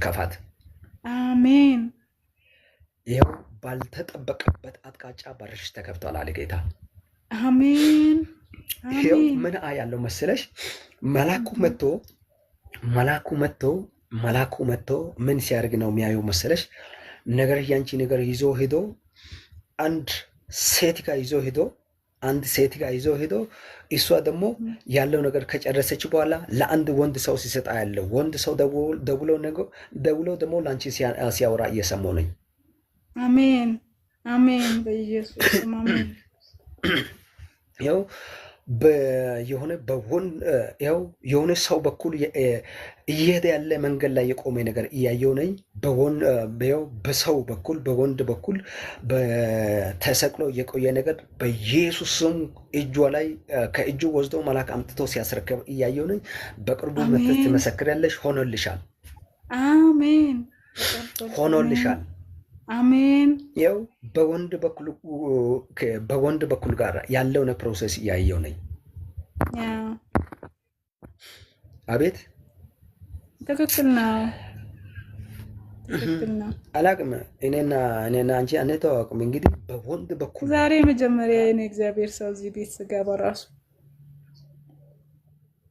ይከፋት። አሜን። ይኸው ባልተጠበቀበት አቅጣጫ በርሽ ተከፍቷል አለ ጌታ። አሜን። ይኸው አሜን። ምን ያለው መሰለሽ? መላኩ መጥቶ መላኩ መጥቶ መላኩ መጥቶ ምን ሲያደርግ ነው የሚያየው መሰለሽ? ነገር ያንቺ ነገር ይዞ ሄዶ አንድ ሴት ጋር ይዞ ሄዶ አንድ ሴት ጋር ይዞ ሄዶ እሷ ደግሞ ያለው ነገር ከጨረሰች በኋላ ለአንድ ወንድ ሰው ሲሰጣ ያለው ወንድ ሰው ደውሎ ደውሎ ደግሞ ለአንቺ ሲያወራ እየሰማሁ ነኝ። አሜን፣ አሜን። በኢየሱስ ስም አሜን። ያው የሆነ በወንድ ያው የሆነ ሰው በኩል እየሄደ ያለ መንገድ ላይ የቆመ ነገር እያየው ነኝ። ያው በሰው በኩል በወንድ በኩል ተሰቅሎ የቆየ ነገር በኢየሱስ ስም እጇ ላይ ከእጁ ወስዶ መልአክ አምጥቶ ሲያስረክብ እያየው ነኝ። በቅርቡ መጥተሽ ትመሰክሪያለሽ። ሆኖልሻል። አሜን። ተቀበልኩ። ሆኖልሻል። አሜን። ያው በወንድ በኩል ጋር ያለውን process እያየው ነኝ። አቤት። ትክክል ነው። ትክክል ነው። አላቅም። እኔና አንቺ አንተዋወቅም። እንግዲህ በወንድ በኩል ዛሬ መጀመሪያ የኔ እግዚአብሔር ሰው እዚህ ቤት ስገባ ራሱ።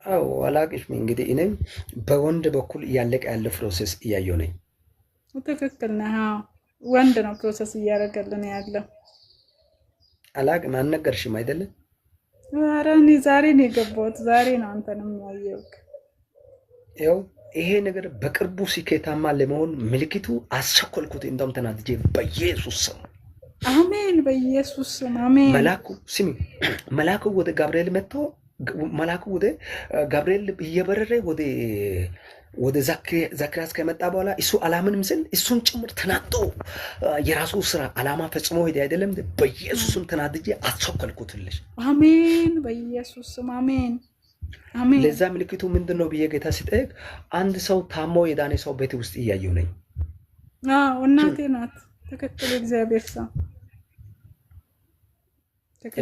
አዎ፣ አላቅሽም። እንግዲህ እኔም በወንድ በኩል እያለቀ ያለ process እያየው ነኝ። ትክክል ነህ። አዎ፣ ወንድ ነው process እያደረገልን ያለው። አላቅም። አልነገርሽም አይደለም? ኧረ እኔ ዛሬ ነው የገባሁት። ዛሬ ነው አንተንም ያየሁት። ያው ይሄ ነገር በቅርቡ ስኬታማ ለመሆን ምልክቱ አስቸኮልኩት። እንደውም ተናድጄ በኢየሱስ ስም። አሜን። በኢየሱስ ስም አሜን። መላኩ ስሚ፣ መላኩ ወደ ጋብርኤል መጥቶ መላኩ ወደ ጋብርኤል እየበረረ ወደ ዘካርያስ ከመጣ በኋላ እሱ አላምንም ስል እሱን ጭምር ተናዶ የራሱ ስራ አላማ ፈጽሞ ሄደ አይደለም። በኢየሱስ ስም ተናድጄ አስቸኮልኩትልሽ። አሜን። በኢየሱስ ስም አሜን። አሜን። ለዛ ምልክቱ ምንድን ነው ብዬ ጌታ ሲጠይቅ አንድ ሰው ታሞ የዳነ ሰው ቤት ውስጥ እያየሁ ነኝ። አዎ፣ እናቴ ናት። ትክክል። እግዚአብሔር ሰው ትክክል።